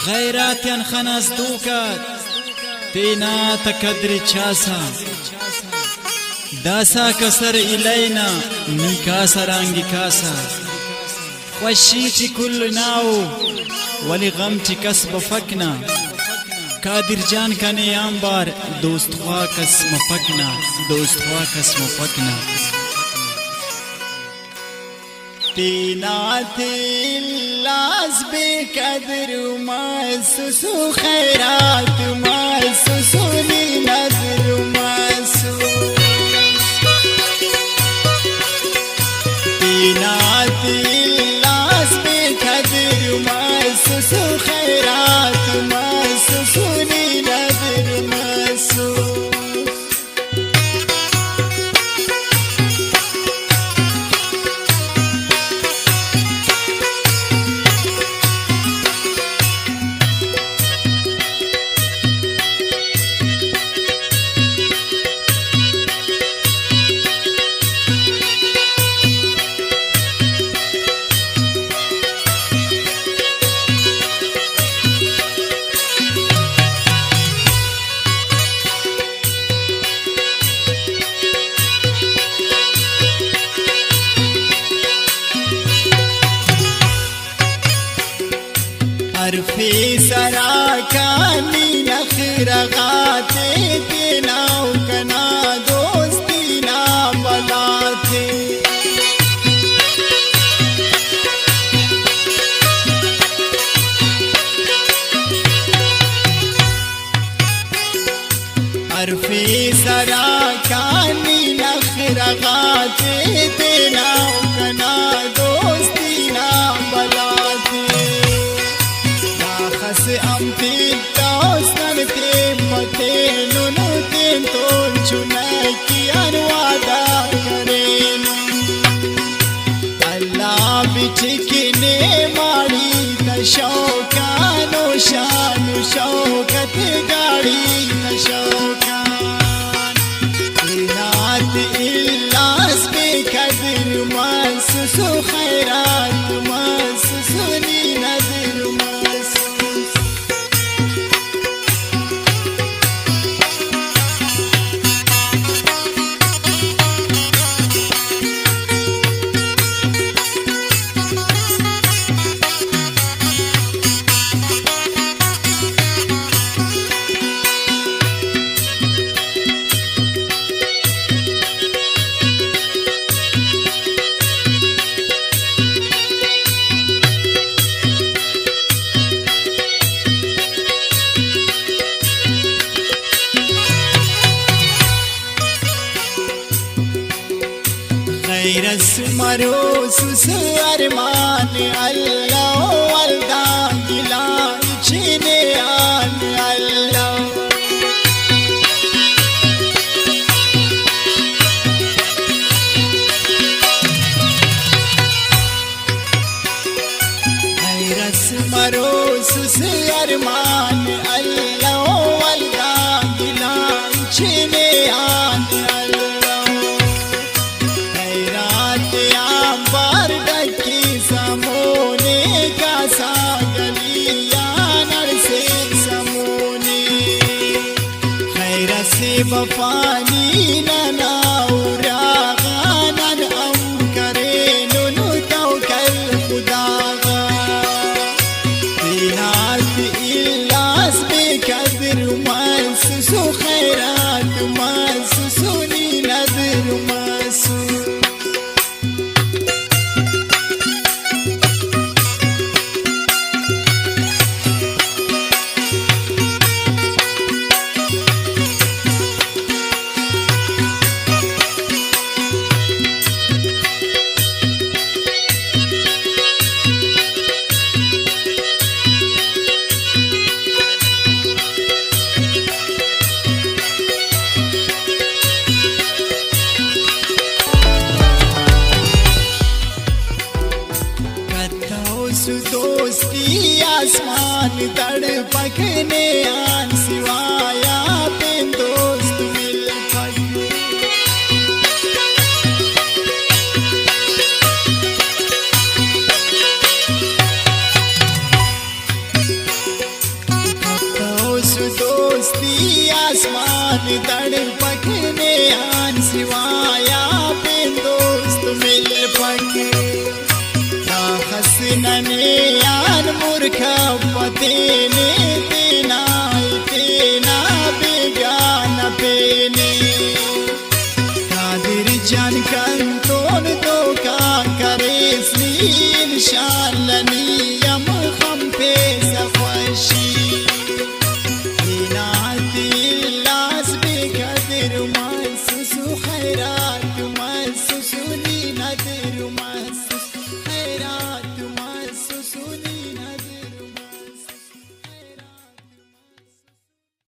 غیراتیان خناس دوکات، تینات قدر چاسا، داسا کسر الینا، نی کاسا رانگی کاسا۔ خوشی ٹی کل ناو، ولی غم ٹی کس بفک نا۔ قادر جان کنے آنبار، دوست خواہ کس مفک نا، دوست خواہ کس مفک نا۔ تینا تیلاس بے قدر مسوس، خیرات مسوس، نی نظر مسوس۔ تینا تیلاس بے قدر مسوس، خیرات مسوس، نی نظر مسوس۔ حرفے سرا کانی نخرہ غاتے، تیناو کنا دوستی نا بلاتے۔ حرفے سرا کانی نخرہ غاتے، تیناو کنا دوستی نا بلاتے۔ داخس ہم تین دوستان تین پتینو، نو تین تون چنکی ان وعدہ کرینو۔ اللہ بچکنے ماڑی تا شوقان، و شان و شوکت گاڑی تا شوقان۔ تینات الاس بے قدر مسوس، خیرات مسوس، نی نظر مسوس۔ غیر اس مروسس ارمان اللہ، ولدا گلان چینے آن اللہ۔ غیر اس مروسس ارمان اللہ، ولدا گلان چینے آن اللہ۔ خیرات آنبار ڈکی سمونے، کاسا گلیان ارسے سمونے۔ خیر سے وفانی ننا اوراغا، نن ہم کرینن توکل خداغا۔ تینات الاس بے قدر مسوس، خیرات مسوس، نی نظر مسوس۔ کتوس دوستی آسمان تڑپکنے آن، سوایا پین دوست ملپک۔ پکنے آن سوایا پین دوست مل پک۔ تا خس ننے آن مرکب پتینے، تینا تینا بیگانہ پینے۔ قادر جان کنتون دوکا کریس نی انشاءاللہ۔